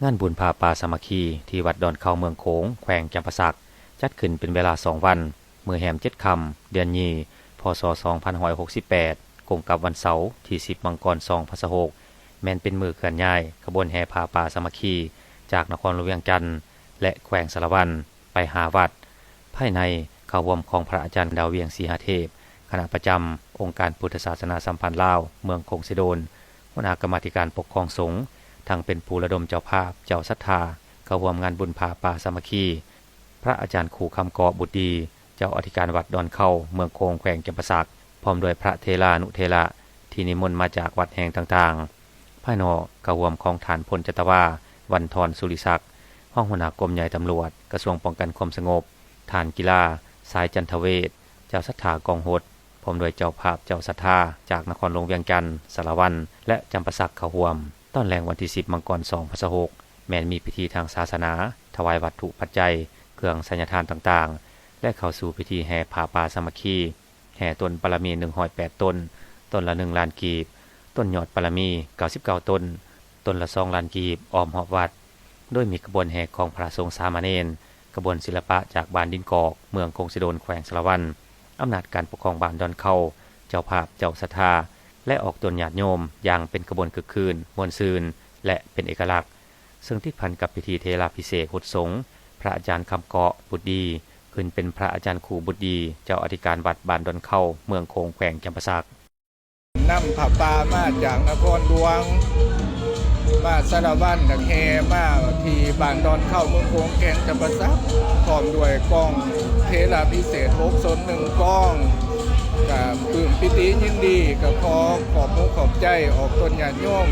ງານບຸນຜ້າປ່າສາມັກຄີ ທີ່ວັດດອນເຄົ້າ ເມືອງໂຂງ ແຂວງຈຳປາສັກ ຈັດຂຶ້ນເປັນເວລາສອງວັນ, ມື້ແຮມເຈັດຄ່ຳ ເດືອນຍີ່ ພ.ສ. ສອງພັນຫ້າຮ້ອຍຫົກສິບແປດ ກົງກັບວັນເສົາ ທີສິບ ມັງກອນ ສອງພັນຊາວຫົກ ແມ່ນເປັນມື້ເຄື່ອນຍ້າຍຂະບວນແຫ່ຜ້າປ່າສາມັກຄີ ຈາກນະຄອນຫຼວງວຽງຈັນ ແລະ ແຂວງສາລະວັນ ໄປຫ້າວັດ. ພາຍໃນເຂົ້າຮ່ວມຂອງພະອາຈານ ດາວວຽງ ສີຫະເທບ ຄະນະປະຈຳອົງການພຸດທະສາສະໜາສຳພັນລາວ ເມືອງຄົງເຊໂດນ, ຫົວໜ້າກຳມາທິການປົກຄອງສົງ, ທັງເປັນຜູ້ລະດົມເຈົ້າພາບ, ເຈົ້າສັດທາເຂົ້າຮ່ວມງານບຸນຜ້າປ່າສາມັກຄີ, ພະອາຈານຄູຄຳເກາະ ບຸດດີ ເຈົ້າອະທິການວັດດອນເຄົ້າ ເມືອງໂຂງ ແຂວງຈຳປາສັກ, ພ້ອມດ້ວຍພະເຖລານຸເຖລະທີ່ນິມົນມາຈາກວັດແຫ່ງຕ່າງໆ. ພາຍນອກເຂົ້າຮ່ວມຂອງທ່ານ ພົນຈັດຕະວາ ວັນທອນ ສຸລິສັກ, ຮອງຫົວໜ້າກົມໃຫຍ່ຕຳຫຼວດ ກະຊວງປ້ອງກັນຄວາມສະຫງົບ, ທ່ານກິລາ ສາຍຈັນທະເວດ, ເຈົ້າສັດທາກອງຫົດ, ພ້ອມດ້ວຍເຈົ້າພາບເຈົ້າສັດທາຈາກນະຄອນຫຼວງວຽງຈັນ, ສາລະວັນ ແລະ ຈຳປາສັກເຂົ້າຮ່ວມ. ຕອນແລງວັນທີສິບ ມັງກອນ ສອງພັນຊາວຫົກ ແມ່ນມີພິທີທາງສາສະໜາ, ຖວາຍວັດຖຸປັດໄຈ, ເຄື່ອງໄສຍະທານຕ່າງໆ ແລະ ເຂົ້າສູ່ພິທີແຫ່ຜ້າປ່າສາມັກຄີ, ແຫ່ຕົ້ນບາລະມີ ໜຶ່ງຮ້ອຍແປດຕົ້ນ, ຕົ້ນລະໜຶ່ງລ້ານກີບ, ຕົ້ນຍອດບາລະມີ ເກົ້າສິບເກົ້າຕົ້ນ, ຕົ້ນລະສອງລ້ານກີບ, ອ້ອມຮອບວັດ, ໂດຍມີຂະບວນແຫ່ຂອງພະສົງສາມະເນນ, ຂະບວນສິລະປະຈາກບ້ານດິນກອກ, ເມືອງຄົງເຊໂດນ, ແຂວງສາລະວັນ, ອຳນາດການປົກຄອງບ້ານດອນເຄົ້າ, ເຈົ້າພາບ, ເຈົ້າສັດທາ ແລະ ອອກຕົນຍາດໂຍມຢ່າງເປັນຂະບວນຄຶກຄື້ນ, ມ່ວນຊື່ນ ແລະ ເປັນເອກະລັກ, ເຊິ່ງຕິດພັນກັບພິທີເຖລາພິເສກຫົດສົງ ພະອາຈານຄຳເກາະ ບຸດດີ ຂຶ້ນເປັນພະອາຈານຄູບຸດດີ ເຈົ້າອະທິການວັດບ້ານດອນເຄົ້າ ເມືອງໂຂງ ແຂວງຈຳປາສັກ. ນຳຜ້າປ່າມາຈາກນະຄອນຫຼວງ ມາສາລະວັນ ແລ້ວແຫ່ມາທີ່ບ້ານດອນເຄົ້າ ເມືອງໂຂງ ແຂວງຈຳປາສັກ ພ້ອມດ້ວຍກອງເຖລາພິເສກ ຫົກສົນ ໜຶ່ງກອງ ກະປຶ້ມປີຕິຍິນດີ ກະຂໍຂອບອົກຂອບໃຈອອກຕົນຍາດໂຍມ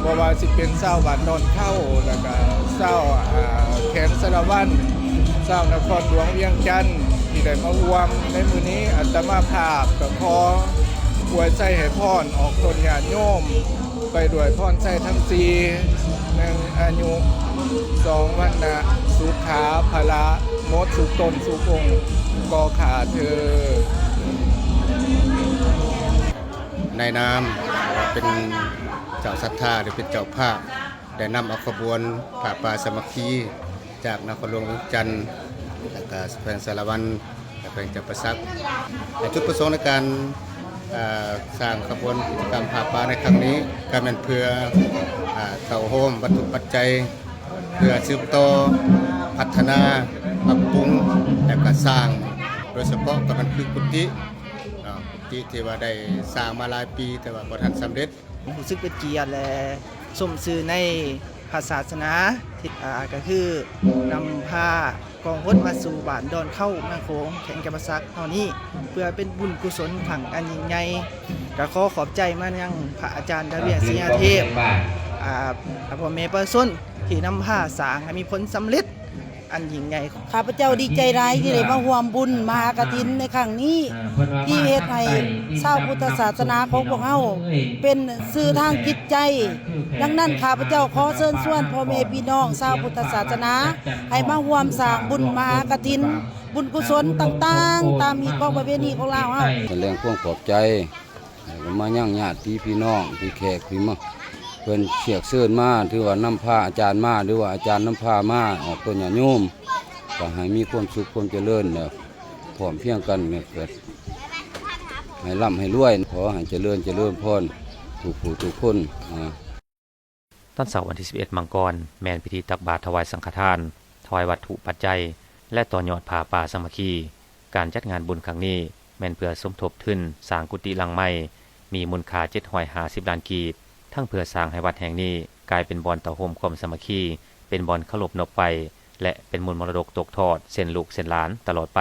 ບໍ່ວ່າຊິເປັນຊາວບ້ານດອນເຄົ້າ ແລ້ວກະຊາວ ອາ ແຂວງສາລະວັນ ຊາວນະຄອນຫຼວງວຽງຈັນ ທີ່ໄດ້ມາຮ່ວມໃນມື້ນີ້. ອາດຕະມາພາບກະຂໍອວຍໄຊໃຫ້ພອນອອກຕົນຍາດໂຍມ ໄປດ້ວຍພອນໄຊທັງສີ່ ໜຶ່ງ ອາຍຸ ສອງ ວັນນະ ສຸຂາ ພະລະ ໝົດສຸຂຕົນສຸຂອົງ ກໍຂ້າເທີ. ໃນນາມເປັນເຈົ້າສັດທາ ຫຼື ເປັນເຈົ້າພາບ ໄດ້ນຳເອົາຂະບວນຜ້າປ່າສາມັກຄີ ຈາກນະຄອນຫຼວງວຽງຈັນ ແລ້ວກະແຂວງສາລະວັນ ແລະ ແຂວງຈຳປາສັກ. ແລະ ຈຸດປະສົງໃນການ ເອີ ສ້າງຂະບວນກິດຈະກຳຜ້າປ່າໃນຄັ້ງນີ້ ກະແມ່ນເພື່ອ ເອີ ເຕົ້າໂຮມວັດຖຸປັດໄຈ ເພື່ອສືບຕໍ່ພັດທະນາ ປັບປຸງ ແລະ ກະສ້າງ ໂດຍສະເພາະກະແມ່ນຄືກຸຕິເນາະ ກຸຕິທີ່ວ່າໄດ້ສ້າງມາຫຼາຍປີ ແຕ່ວ່າບໍ່ທັນສຳເລັດ. ຮູ້ສຶກເປັນກຽດ ແລະ ສົມຊື່ໃນພະສາສະໜາ ທີ່ ອາ ກະຄືນຳພາກອງຫົດມາສູ່ບ້ານດອນເຄົ້າ ເມືອງໂຂງ ແຂວງຈຳປາສັກເຮົານີ້ ເພື່ອເປັນບຸນກຸສົນຄັ້ງອັນຍິ່ງໃຫຍ່. ກະຂໍຂອບໃຈມາຍັງພະອາຈານດາວຽງ ສີຫະເທບ ອາ ອາ ພໍ່ແມ່ປະຊາຊົນທີ່ນຳພາສ້າງໃຫ້ມີຜົນສຳເລັດ ອັນຍິ່ງໃຫຍ່. ຂ້າພະເຈົ້າດີໃຈຫຼາຍທີ່ໄດ້ມາຮ່ວມບຸນມະຫາກະຖິນໃນຄັ້ງນີ້ ທີ່ເຮັດໃຫ້ຊາວພຸດທະສາສະໜາຂອງພວກເຮົາເປັນສື່ທາງຈິດໃຈ. ດັ່ງນັ້ນ ຂ້າພະເຈົ້າຂໍເຊີນຊວນພໍ່ແມ່ພີ່ນ້ອງຊາວພຸດທະສາສະໜາ ໃຫ້ມາຮ່ວມສ້າງບຸນມະຫາກະຖິນ ບຸນກຸສົນຕ່າງໆ ຕາມຮີດຂອງປະເພນີຂອງລາວເຮົາ. ສະແດງຄວາມຂອບໃຈ ແລ້ວກໍມາຍັງຍາດຕິພີ່ນ້ອງ ພີ່ແຂກ ພີ່ມາ ເພິ່ນເຊືອກເຊີນມາ ຖືວ່ານຳພາອາຈານມາ ຫຼືວ່າອາຈານນຳພາມາ ອອກຕົນຍາດໂຍມ ກໍໃຫ້ມີຄວາມສຸກຄວາມຈະເລີນ ແລ້ວພ້ອມພຽງກັນ ແລ້ວກໍໃຫ້ລ່ຳໃຫ້ລວຍ ຂໍໃຫ້ຈະເລີນ ຈະເລີນພອນທຸກຜູ້ທຸກຄົນ. ຕອນເຊົ້າວັນທີສິບເອັດ ມັງກອນ ແມ່ນພິທີຕັກບາດຖວາຍສັງຄະທານ, ຖວາຍວັດຖຸປັດໄຈ ແລະ ຕໍ່ຍອດຜ້າປ່າສາມັກຄີ. ການຈັດງານບຸນຄັ້ງນີ້ ແມ່ນເພື່ອສົມທົບທຶນສ້າງກຸຕິຫຼັງໃໝ່ ມີມູນຄ່າເຈັດຮ້ອຍຫ້າສິບລ້ານກີບ, ທັງເພື່ອສ້າງໃຫ້ວັດແຫ່ງນີ້ກາຍເປັນບ່ອນເຕົ້າໂຮມຄວາມສາມັກຄີ, ເປັນບ່ອນເຄົາລົບນົບໄຫວ້ ແລະ ເປັນມູນມໍລະດົກຕົກທອດເຊັ່ນລູກເຊັ່ນຫຼານຕະຫຼອດໄປ.